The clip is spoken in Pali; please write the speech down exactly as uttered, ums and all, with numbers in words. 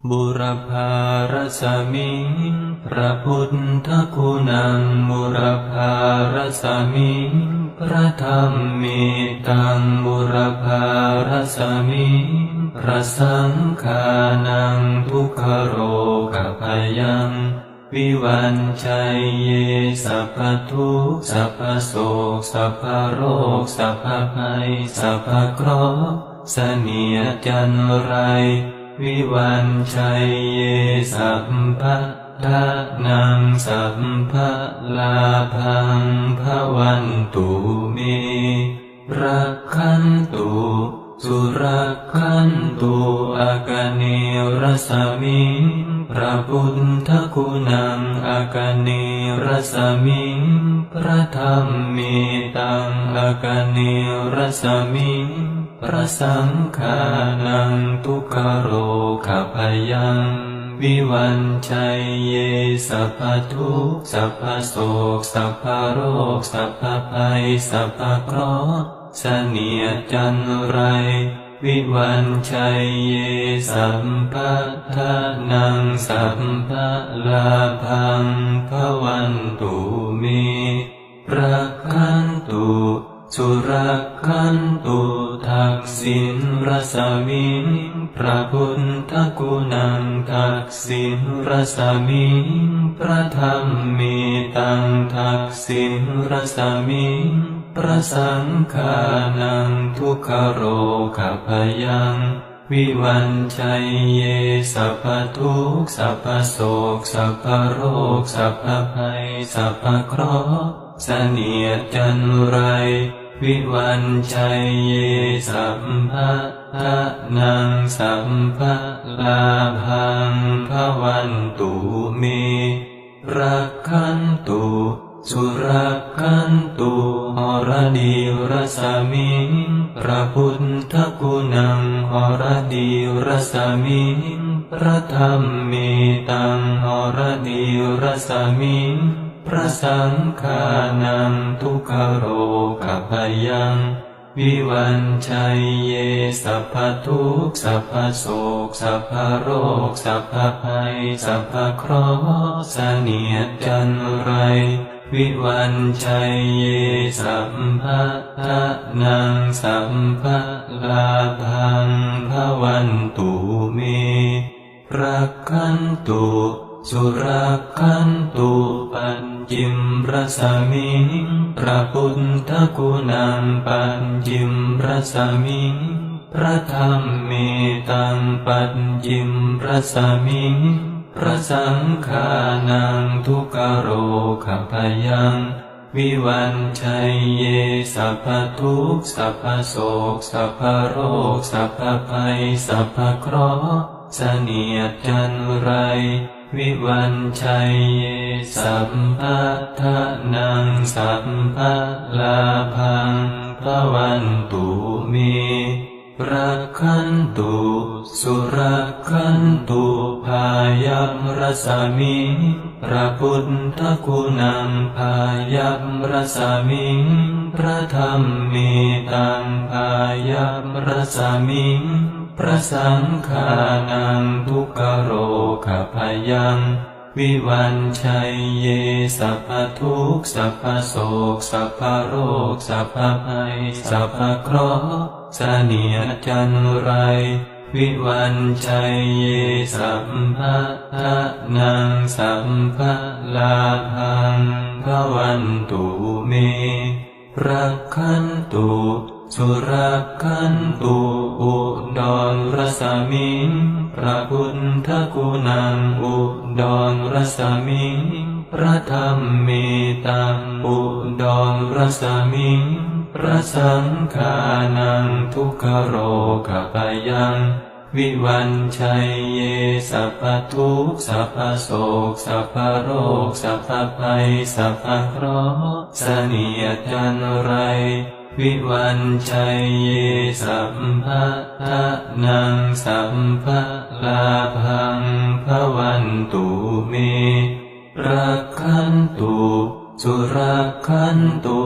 Būrapārasmiṃ พระ buddhaguṇaṃ, būrapārasmiṃ พระ dhammetaṃ, būrapārasmiṃ พระ saṅghānaṃ, dukkharogabhayaṃ vivañjaye. สัพพทุกข์ สัพพโศก สัพพโรค สัพพภัย สัพพเคราะห์ เสนียดจัญไร vivañjaye. Sabbadhanaṃ sabbalābhaṃ bhavantu me. Rakkhantu surakkhantu. Āganerasmiṃ พระ buddhaguṇaṃ, āganerasmiṃ พระ dhammetaṃ, āganerasmiṃ พระ saṅghānaṃ, dukkharogabhayaṃ vivañjaye. สัพพทุกข์ สัพพโศก สัพพโรค สัพพภัย สัพพเคราะห์ เสนียดจัญไร vivañjaye. Sabbadhanaṃ sabbalābhaṃ bhavantu me. Rakkhantu surakkhantu. Daksiṇarasmiṃ พระ buddhaguṇaṃ, daksiṇarasmiṃ พระ dhammetaṃ, daksiṇarasmiṃ พระ saṅghānaṃ, dukkharogabhayaṃ vivañjaye. สัพพทุกข์ สัพพโศก สัพพโรค สัพพภัย สัพพเคราะห์ เสนียดจัญไร vivañjaye. Sabbadhanaṃ sabbalābhaṃ bhavantu me. Rakkhantu surakkhantu. Haradīrasmiṃ พระ buddhaguṇaṃ, haradīrasmiṃ พระ dhammetaṃ, haradīrasmiṃ พระ saṅghānaṃ, dukkharogabhayaṃ vivañjaye. สัพพทุกข์ สัพพโศก สัพพโรค สัพพภัย สัพพเคราะห์ เสนียดจัญไร vivañjaye. Sabbadhanaṃ sabbalābhaṃ bhavantu me. Rakkhantu surakkhantu. Pacchimarasmiṃ พระ buddhaguṇaṃ, pacchimarasmiṃ พระ dhammetaṃ, pacchimarasmiṃ พระ saṅghānaṃ, dukkharogabhayaṃ vivañjaye. สัพพทุกข์ สัพพโศก สัพพโรค สัพพภัย สัพพเคราะห์ เสนียดจัญไร vivañjaye. Sabbadhanaṃ sabbalābhaṃ bhavantu me. Rakkhantu surakkhantu. Bāyamarasmiṃ พระ buddhaguṇaṃ, bāyamarasmiṃ พระ dhammetaṃ, bāyamarasmiṃ พระ saṅghānaṃ, dukkharogabhayaṃ vivañjaye. สัพพทุกข์ สัพพโศก สัพพโรค สัพพภัย สัพพเคราะห์ เสนียดจัญไร vivañjaye. Sabbadhanaṃ sabbalābhaṃ bhavantu me. Rakkhantu surakkhantu. Udorasmiṃ พระ buddhaguṇaṃ, udorasmiṃ พระ dhammetaṃ, udorasmiṃ พระ saṅghānaṃ, dukkharogabhayaṃ vivañjaye. สัพพทุกข์ สัพพโศก สัพพโรค สัพพภัย สัพพเคราะห์ เสนียดจัญไร vivañjaye. Sabbadhanaṃ sabbalābhaṃ bhavantu me. Rakkhantu surakkhantu.